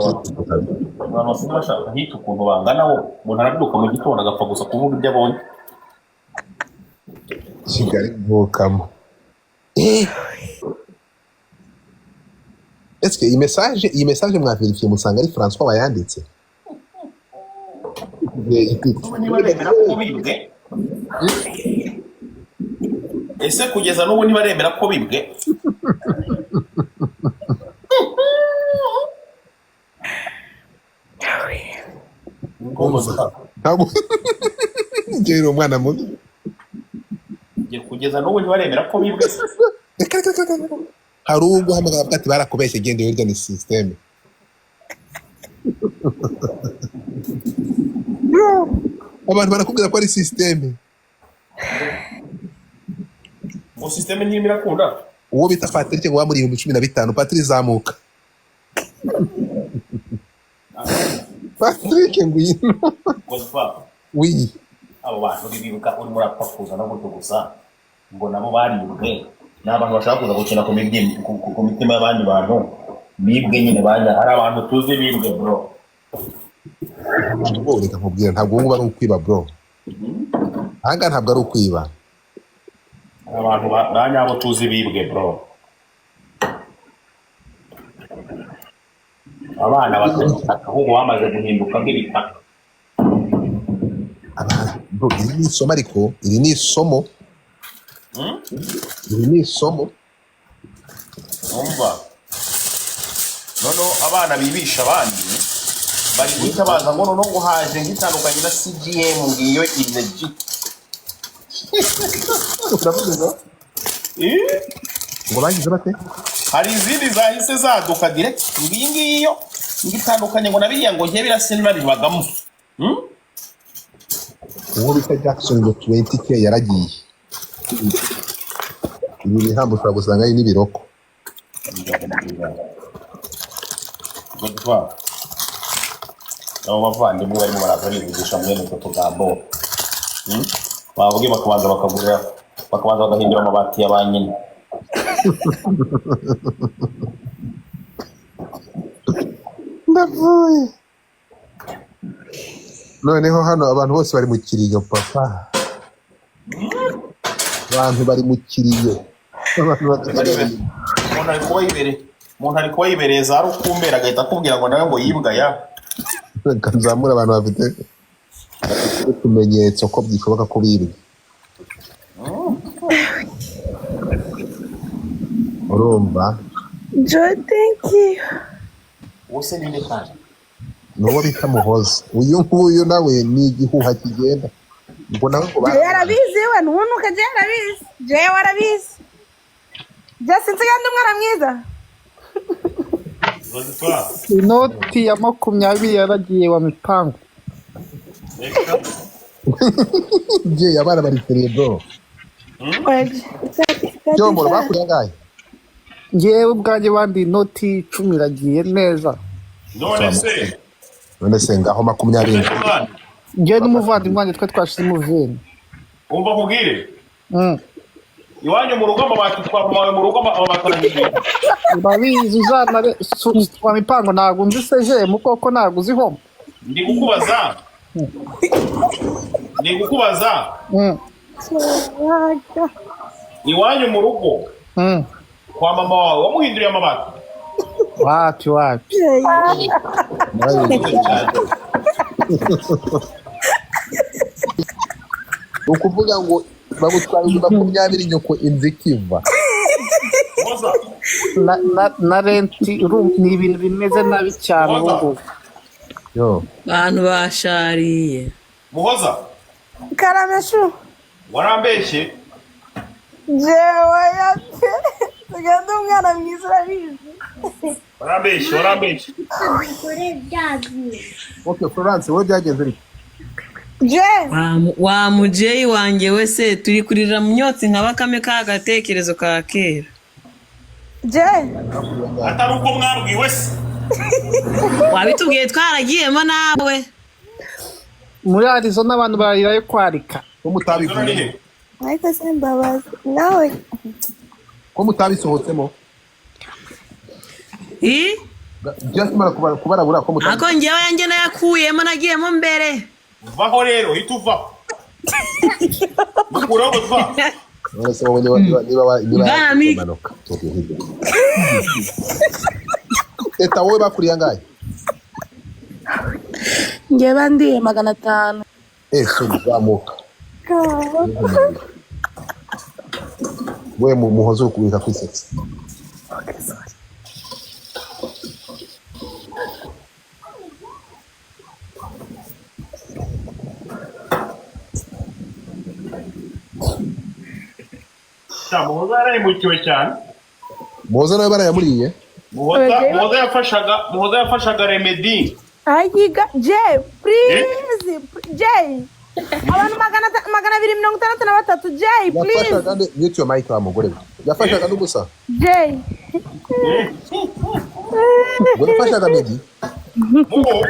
Abantu basigaye bashaka hit ukuntu bangana, wo umuntu arabyuka mu gitondo agapfa gusa kuvuga ibyo abonye. Kigali mvukamo. Est-ce que iyi message mwaverifiye musanga ari François wayanditse? N'ubu ntibaremera ko bibwe. Ese kugeza n'ubu ntibaremera ko bibwe? Ntabwo njyewe uri umwana mubi. Njye kugeza n'ubu ntibaremera ko bibwe se. Reka, reka, reka, reka. Hari uwo guhamagara avuga ati: "Barakubeshye, genda hirya, ni système." Abantu barakubwira ko ari système. Ngo système ntirimo irakunda. Uwo bita Patrick ngo bamuri 15,000. Patrick, zamuka. Patrick, ngwino. Godfa. Wi. Abo bantu bibibuka urimo urapfa kuzana gutyo gusa ngo nabo baribwe, ni abantu bashaka kuza gukina ku mitima y'abandi bantu bibwe nyine. Banya hari abantu tuzi bibwe, bro. Bro, reka nkubwira, ntabwo ubu ngubu ari ukwiba, bro. Ahangaha ntabwo ari ukwiba. Hari abantu ba nyabo tuzi bibwe, bro, abana batatu ahubwo bamaze guhinduka nk'ibitaka. Abantu, bro, iri ni isomo, ariko iri ni isomo. Iri ni isomo. Umva, noneho abana bibisha abandi bari guhita baza ngo noneho ngo haje nk'itandukanye na CGM, ngiyo iri legit. Uravuze ngo Eh? Ngo bagize bate? Hari izindi zahise zaduka direct ngo iyi ngiyi yo ngo itandukanye ngo na biriya, ngo njye birasa bibagamo. Uwo bita Jackson ngo 20K yaragiye. Ibi bihambo ushobora gusanga ari n'ibiroko. Godfa, abo bavandimwe barimo baraza bivugisha mwene utwo tugambo, Bavuge bakabanza bakagurira, bakabanza bagahindura amabati ya ba nyina. Ndavuye noneho hano abantu bose bari mu kiriyo, papa, abantu bari mu kiriyo, abantu bari. Umuntu ari kuba yibereye za rukumberi agahita akubwira ngo nawe ngo yibwa ya. Reka nzamure abantu bafite utumenyetso ko bishoboka ko bibwe. Urumva? Joy, thank you. Uwo se ninde kandi? Ni uwo bita Muhoza, uyu nguyu nawe ni igihuha kigenda ngo nawe ngo Jay arabizi, we ntunuke. Jay arabizi, Jay arabizi. Jay, sinzi kandi umwana mwiza. Godfa. Inoti ya 20 yaragiye wa mipango. Reka. Jay, abana bari seriye, bro. Cyomboro bakuriye angahe? Ngewe ubwanjye bandi inoti 10 iragiye neza. None se? None se ngaho 20. Mwana. Ngewe n'umuvandimwe wanjye twe twashizemo 20. Umva nkubwire. Iwanyu mu rugo amabati twamuhawe mu rugo amabati arahinduye. Urabizi uzanare wa mipango, ntabwo nzi sejemu koko, ntabwo uzi home. Ndi kukubaza, ndi kukubaza. Iwanyu mu rugo kwa mama wawe wamuhinduriye amabati? Wapi, wapi. Ni ukuvuga ngo bagutwara 20,000, nyoko inzu ikiva. Muhoza. Na renti ni ibintu bimeze nabi cyane ubu ngubu. Yo. Bantu bashariye. Muhoza. Karameshu. Warambeshye. Jewe yate tugende, umwana mwiza urabizi. Warambeshye, warambeshye. Okay, Florence, wowe byagenze bite? Jay. Wa mujeyi wanjye we se, turi kurira mu myotsi nka bakame ka gatekerezo ka kera. Jay. Atari uko mwabwiwe se? Wabitubwiye twaragiyemo nawe. Muri Arizona abantu bararirayo kwarika. Ko mutabivuyemo? Ariko se mbabazi nawe. Ko mutabisohotsemo? I? Byakimara kubarabura ko mutari. Ako njyewe yanjye nayakuyemo, nagiyemo mbere. Vaho rero, hita uvaho, mukuraho Godfa. None se wowe niba Bwana. impanuka teta, wowe bakuriye angahe? Njye bandiye 500. Eh, sorry, zamuka we muhoze uri kubika kwisetsa. Sha, Muhoza yarahemukiwe cyane. Muhoza nawe barayamuriye. Muhoza yafashaga Remedi. Ayiga Jay, please Jay, abantu 263, Jay, please. Yafashaga nde? Mute your mic, wa mugore we. Yafashaga n'ubusa. Jay. Ngo yafashaga Meddy. Muho.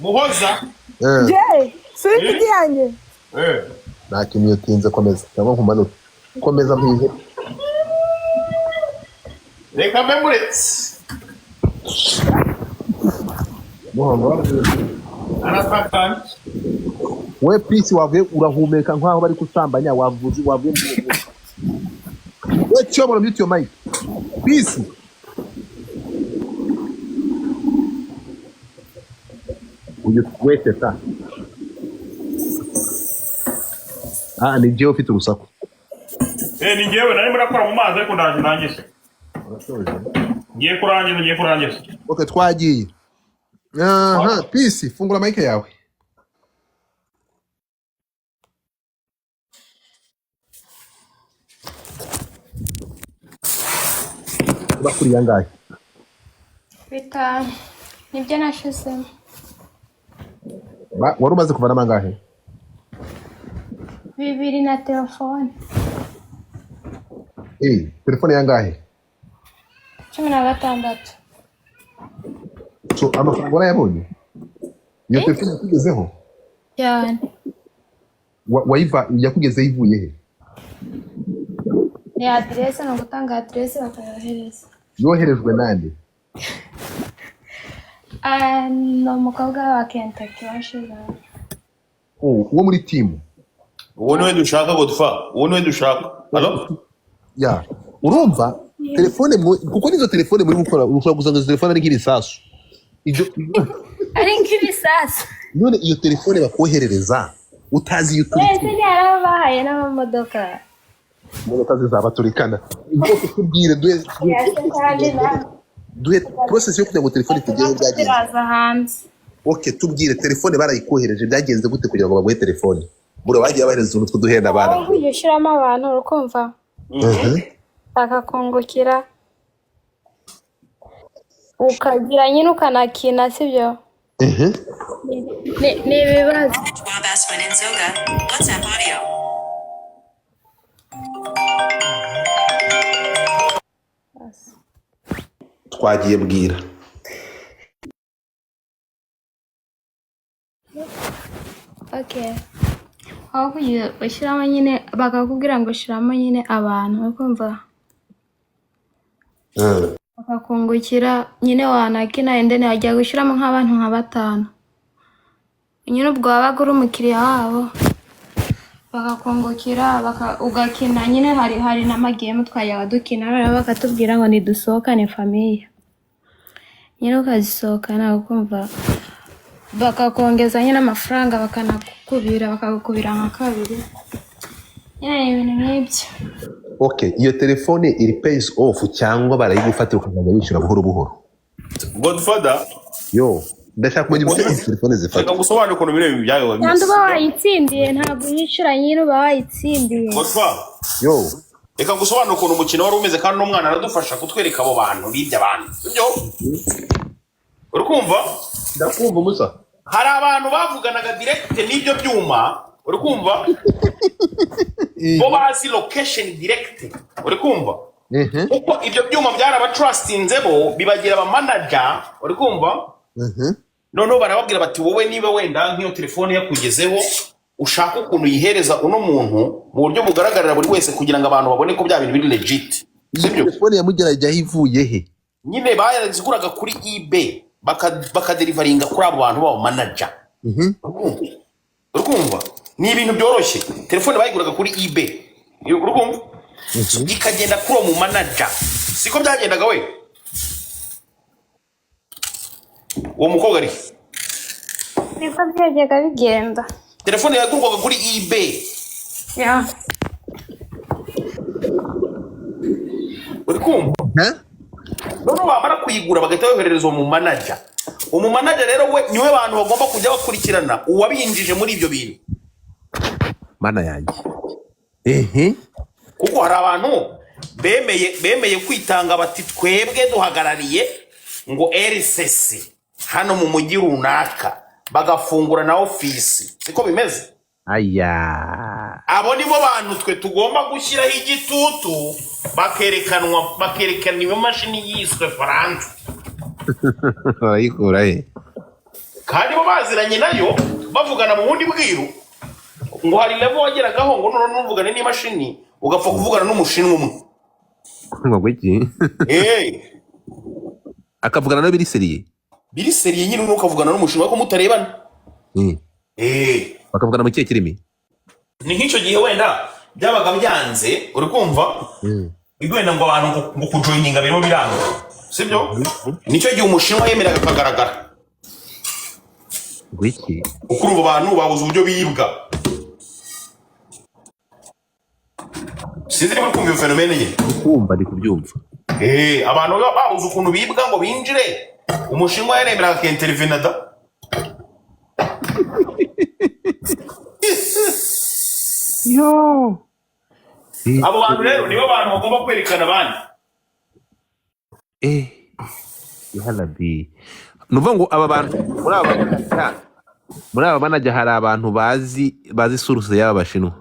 Muhoza. Jay, si inshuti yanjye. Nta kintu utinze, komeza cyangwa nkumanure. Komeza mpihe. Reka mbe muretse. Muhongo. Arasakana. We Peace, wavuye urahumeka nkaho bari gusambanya, wavuze wavuye mu we cyobora. Mute your mic, Peace. Uyu wese ta, ah, ni jewe ufite urusaku. Eh, ni njyewe nari murakora mu mazi, ariko ndaje ndangize. Ngiye kurangiza, ngiye kurangiza. Okay, twagiye. Aha, Peace, fungura mic yawe. Bakuriye angahe? 5 nibyo nashizemo. Wari umaze kuvanamo angahe? 2 na telefone. Eh, telefone yangahe? 16. So amafaranga warayabonye? Iyo telefone yakugezeho? Cyane. Wayiva yakugezeho ivuye he? Ni aderese, ni ugutanga aderese bakayohereza. Yoherejwe nande? Ah, ni umukobwa wa Kentucky washizeho. Oh, uwo muri timu. Uwo niwe dushaka, Godfa, uwo niwe dushaka. Alo. Ya, urumva telefone kuko nizo telefone muri gukora, ushobora gusanga izo telefone ari nk'ibisasu. Ibyo Ari nk'ibisasu. None iyo telefone bakoherereza utazi iyo Wese uturutse? ntiyarabahaye n'amamodoka. Imodoka zizabaturikana rwose. Tubwire, duhe Yase kandi na duhe process yo kugira ngo telefone ikugereho, byagenze. Ziraza hanze. Okay, tubwire, telefone barayikohereje, byagenze gute kugira ngo baguhe telefone? Buriya bagiye bahereza utuntu tw'uduhenda abana. Aho ujya ushyiramo abantu, urukumva, bakakungukira, ukagira nyine ukanakina, sibyo? Mhm. Ni ibibazo. Wabasman Inzoga. WhatsApp audio. Twagiye, bwira. Okay, aho kugira ushyiramo nyine bakakubwira ngo ushyiramo nyine abantu, ukumva, bakakungukira nyine, wanakina and then wajya gushyiramo nk'abantu nka batanu nyine, ubwo wabaga uri umukiriya wabo, bakakungukira ugakina nyine. Hari n'amagame twajyaga dukina, noneho bakatubwira ngo nidusohokane famille nyine, ukazisohokana, ukumva, bakakongeza nyine amafaranga, bakanakukubira, bakagukubira nka kabiri nyine, ni ibintu nk'ibyo. Okay, iyo telefone iri pays off cyangwa barayigufatira ukazajya wishyura buhoro buhoro? Godfather. Yo, ndashaka kumenya uburyo izi telefone Reka zifatwa. gusobanura ukuntu bireba ibyayo. Kandi uba wayitsindiye, ntabwo uyishyura nyine, uba wayitsindiye. Godfather. Yo. Reka gusobanura ukuntu umukino wari umeze, kandi n'umwana aradufasha kutwereka abo bantu bibye abantu, sibyo? Uri kumva? Ndakumva, umusa. Hari abantu bavuganaga direct n'ibyo byuma, uri kumva, bo bazi location direct, uri kumva, kuko ibyo byuma byarabatrustinze, bo bibagira abamanager, uri kumva. Noneho barababwira bati: "Wowe niba wenda nk'iyo telefone yakugezeho, ushaka ukuntu uyihereza uno muntu mu buryo bugaragarira buri wese, kugira ngo abantu babone ko bya bintu biri legit." Sibyo? Telefone yamugerageho ivuye he? Nyine baraziguraga kuri eBay, bakadeliveringa kuri abo bantu babo manager. Urumva ni ibintu byoroshye. Telefone bayiguraga kuri eBay, urumva, ikagenda kuri uwo mu manager. Siko byagendaga we? Uwo mukobwa ari Niko byajyaga bigenda. Telefone yagurwaga kuri eBay. Yeah. Uri kumva? Noneho bamara kuyigura bagahita boherereza uwo mu manager. Umu manager rero we niwe bantu bagomba kujya bakurikirana, uwabinjije muri ibyo bintu. Mana yanjye, ehe. Kuko hari abantu bemeye kwitanga bati: "Twebwe duhagarariye ngo RCC hano mu mujyi runaka," bagafungura na ofisi. Siko bimeze? Aya. Abo nibo bantu twe tugomba gushyiraho igitutu, bakerekanwa, bakerekana iyo mashini yiswe Faransa. Barayikura he? Kandi bo baziranye nayo, bavugana mu bundi bwiru, ngo hari level wageragaho ngo none ntuvugane n'imashini, ugapfa kuvugana n'Umushinwa umwe. Ngo iki? Eh. Akavugana nawe biri sérieux? Biri sérieux nyine, ukavugana n'Umushinwa ko mutarebana. Eh. Bakavugana mu kihe kirimi? Ni nk'icyo gihe wenda byabaga byanze, uri kumva, wenda ngo abantu ngo kujoininga birimo biranga, sibyo? Nicyo gihe Umushinwa yemeraga akagaragara. Ngo iki? Kuko urumva abantu babuze uburyo bibwa. Sinzi niba uri kumva iyo phénomène nyine. Kumva, ndi kubyumva. Eh, abantu babuze ukuntu bibwa ngo binjire, Umushinwa yaremeraga akintervena da. Yo. Abo bantu rero nibo bantu bagomba kwerekana abandi. Eh, yarabi, ni ukuvuga ngo aba bantu, muri aba manager hari abantu bazi source y'aba Bashinwa.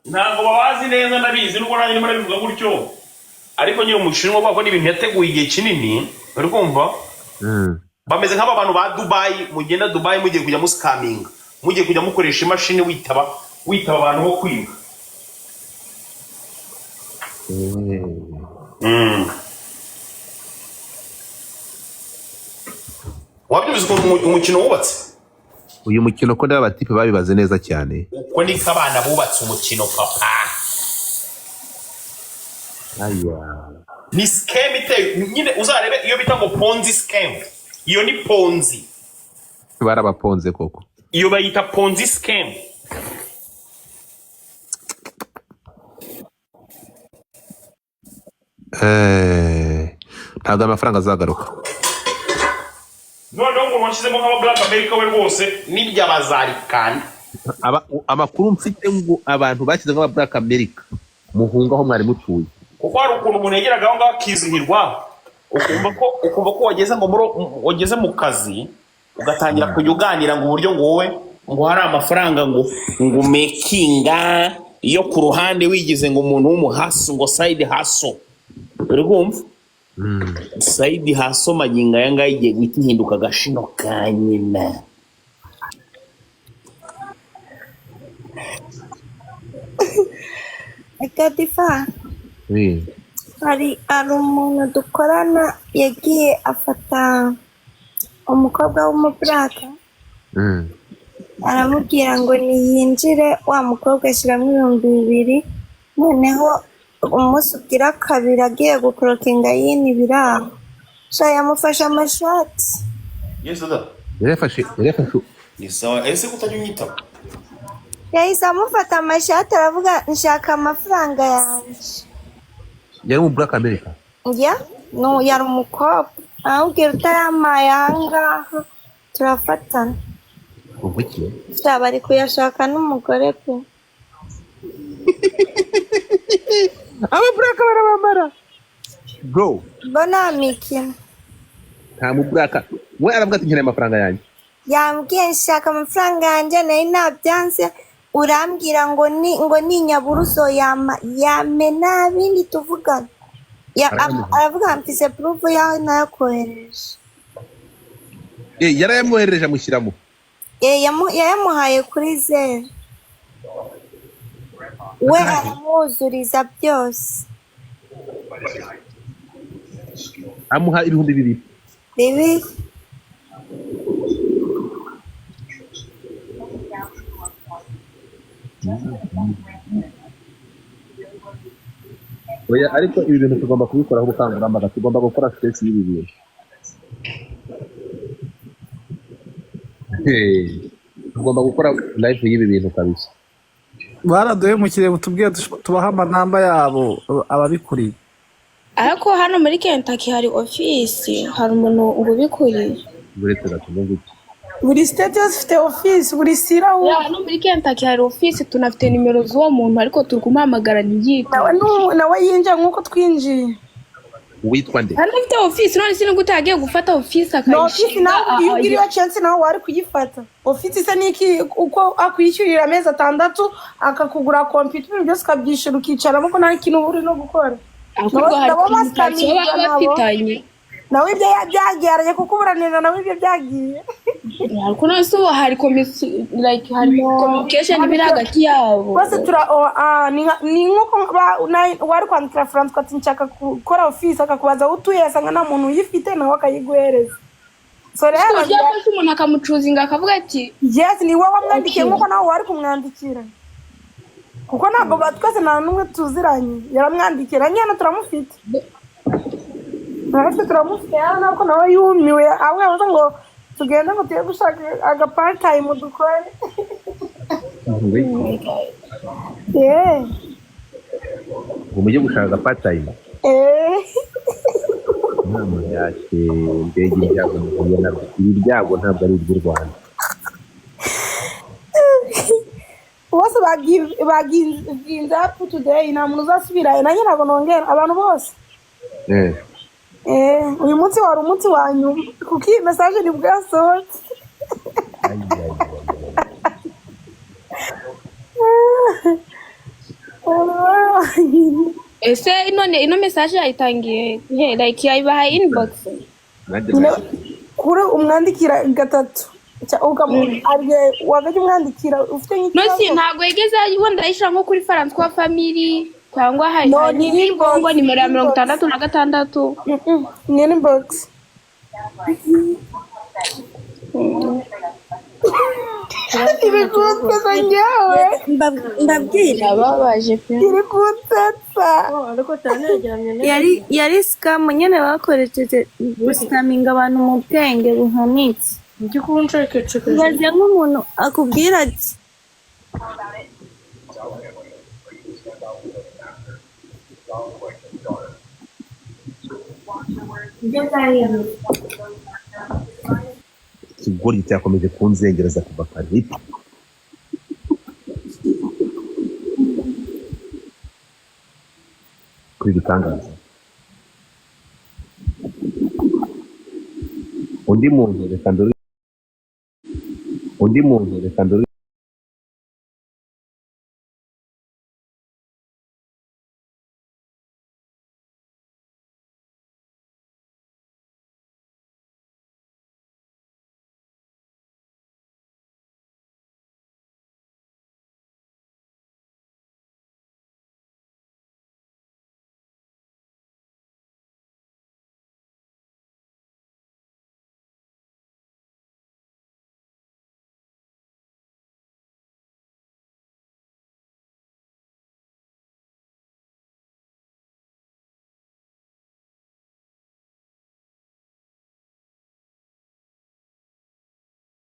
Ntabwo babazi neza, ndabizi, nubwo nanjye ndimo ndabivuga gutyo, ariko nyine Umushinwa kubera ko ni ibintu yateguye igihe kinini, uri kumva, bameze nk'aba bantu ba Dubayi. Mugenda Dubayi mugiye kujya muscaminga, mugiye kujya mukoresha imashini witaba abantu bo kwiba. Wabyumvise ukuntu umukino wubatse? Uyu mukino ko ndaba abatipe babibaze neza cyane. Uko niko abana bubatse umukino, papa. Aya. Ni scam iteye nyine. Uzarebe iyo bita ngo Ponzi scam, iyo ni Ponzi. Barabaponze koko. Iyo bayita Ponzi scam. Ntabwo amafaranga azagaruka. Noneho ngo washyizemo nk'aba Black America we rwose n'ibya bazarikana. Amakuru mfite ngo abantu bashyize nk'aba Black America, muhunga aho mwari mutuye. Kuko hari ukuntu umuntu yageraga aho ngaho akizihirwa, ukumva ko wageze ngo muri wageze mu kazi, ugatangira kujya uganira ngo uburyo ngo wowe ngo hari amafaranga ngo umakinga iyo ku ruhande, wigize ngo umuntu w'umuhustle, ngo side hustle, uri kumva? Side hustle magingo aya ngaya igiye guhita ihinduka agashino ka nyina. Gadifa, hari umuntu dukorana yagiye afata umukobwa w'umuburaka, aramubwira ngo niyinjire. Wa mukobwa ashyiramo 2000. Noneho umunsi ugira kabiri agiye guclockinga yini biraho sha, yamufashe amashati. Yes dada. Yarafashe. Ni sawa. Ese kutajya unyitaba? Yahise amufata amashati, aravuga: "Nshaka amafaranga yanjye." Yari mu Black America? Njya no, yari umukobwa, aramubwira: "Utayamaye ahangaha turafatana." Ubwo iki? Sha, bari kuyashaka n'umugore pe. Aba Black barabamara, bro. Bo nta mikino. Nta mu Black we, aravuga ati: "Nkeneye amafaranga yanjye." Yambwiye: "Nshaka amafaranga yanjye, nari nabyanze, urambwira ngo ni ngo ninyaburuzo yama yame, nta bindi tuvugana." Aravuga: "Mfise proof yaho nayakohereje." Eh, yarayamwoherereje amushyiramo? Eh, yayamuhaye kuri zeru, we aramwuzuriza byose. Amuha 2000. 2. Oya, ariko ibi bintu tugomba kubikoraho ubukangurambaga, tugomba gukora space y'ibi bintu. Hey, tugomba gukora live y'ibi bintu kabisa. Baraduhemukiriye, butubwiye tubahe amanamba yabo ababikuriye. Ariko hano muri Kentucky hari ofisi, hari umuntu ubikuriye. Uretse gato ngo iki? Buri state yose ifite office, buri sirawu. Ya, hano muri Kentucky hari ofisi, tunafite nimero z'uwo muntu, ariko turi kumuhamagara ntiyitabe. Nawe nawe yinjiye nk'uko twinjiye. Uwitwa nde? Hano afite ofisi, none se ni gute yagiye gufata ofisi No, ofisi akayishinga? nawe iyo ugira iyo chance nawe wari kuyifata. Ofisi se niki uko akwishyurira amezi 6, akakugura computer, ibintu byose ukabyishyura, ukicaramo ko nta kintu uba uri no gukora. Ahubwo hari Nabo communication baba basikaminga nabo. bafitanye. Nawe ibyo byagiye, arajya kukuburanira, nawe ibyo byagiye. Ariko none se ubu hari like hari communication biri hagati yabo. Bose tura oh, ah, ni nk'uko wari kwandikira Francois ati nshaka gukora office, akakubaza aho utuye, asanga nta muntu uyifite, nawe akayiguhereza. So rero Ku buryo yafashe umuntu akamucuzinga akavuga ati yes, ni wowe wamwandikiye Okay. nk'uko nawe wari kumwandikira, kuko ntabwo twese nta n'umwe tuziranye, yaramwandikira nyine turamufite, natwe turamufite hano, ntabwo nawe yumiwe, aho yavuze ngo tugende ngo tujye gushaka aga part time dukore. Yeah. Ngo mujye gushaka part time? Eh. Inama yacu, mbega ibyago muhuye nabyo! Ibi byago ntabwo ari iby'u Rwanda. Bose bagivinze up today, nta muntu uzasubirayo, nanjye ntabwo nongera, abantu bose. Eh, uyu munsi wari umunsi wa nyuma, kuko iyi message nibwo yasohotse. Ay, ay, ay, ay. Ese none ino message yayitangiye he? Like yayibahaye inbox? Nanjye Kuri umwandikira gatatu, wakajya umwandikira ufite No si nk'ikibazo. ntabwo yigeze wenda ayishyira nko kuri Francois Family cyangwa hari No, hari ni inbox. ngo nimero ya 66. Ni inbox. Iri kunsetsa njyewe. Mbabwira. Birababaje pe. Iri kunsetsa. Yari scam nyine bakoresheje gusikaminga abantu mu bwenge buhanitse. Ibaze nk'umuntu akubwira ati Ikigoryi cyakomeje kunzengereza kuva kare. Kuri gitangaza undi muntu, reka ndore undi muntu, reka ndore.